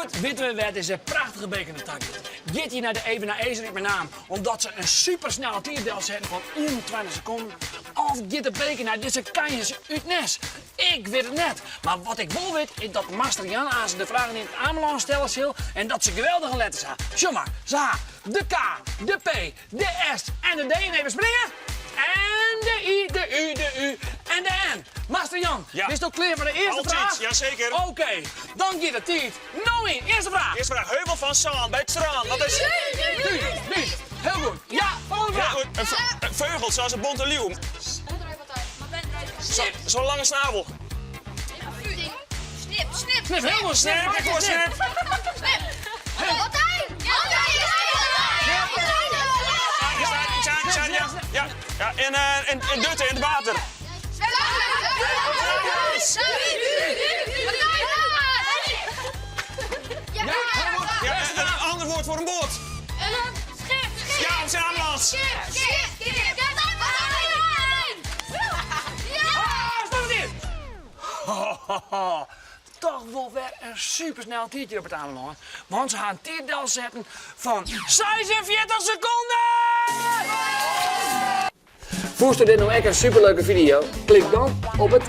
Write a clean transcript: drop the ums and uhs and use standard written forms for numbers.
Hjoed witte we wêr't dizze prachtige beker nei ta giet. Giet hy nei de Ebenaezer út Menaam omdat se in supersnelle tiid delsetten fan 21 sekonden? Of giet de beker nei dizze kanjers út Nes? Ik wit it net, mar wat ik wol wit is dat master Jan aanst de fragen yn it Amelân stelle sil en dat se geweldige letters ha. Sjoch mar, se ha de K, de P, de S en de D en even springe! En de I, de U, de U en de N. Master Jan, Ja. bisto klear foar de earste Altyd, fraach? jaseker. Oké, dan giet de tiid no yn. Earste fraach. Earste fraach, heuvel fan sân by it strân, wat is... Dún, dún. Hiel goed. Ja, folgjende Ja, fraach. goed. In feugel, sa as in bonte liuw. Zo'n lange snavel. Snip, snip. Snip, hiel goed. Snip, ik hoor snip. Snip. Martijn! Martijn! Ja, ja, ja, ja, en, eh, en, en Dutte in het water. Ja, en een ander woord voor een boot. Ja, op zijn Amelands. Ah, stop it! Toch wol wer in supersnel tiidje op it Amelân, want se ha in tiid delsetten fan 46 sekonden! Fûnsto dit no ek in superleuke fideo? Klik dan op it.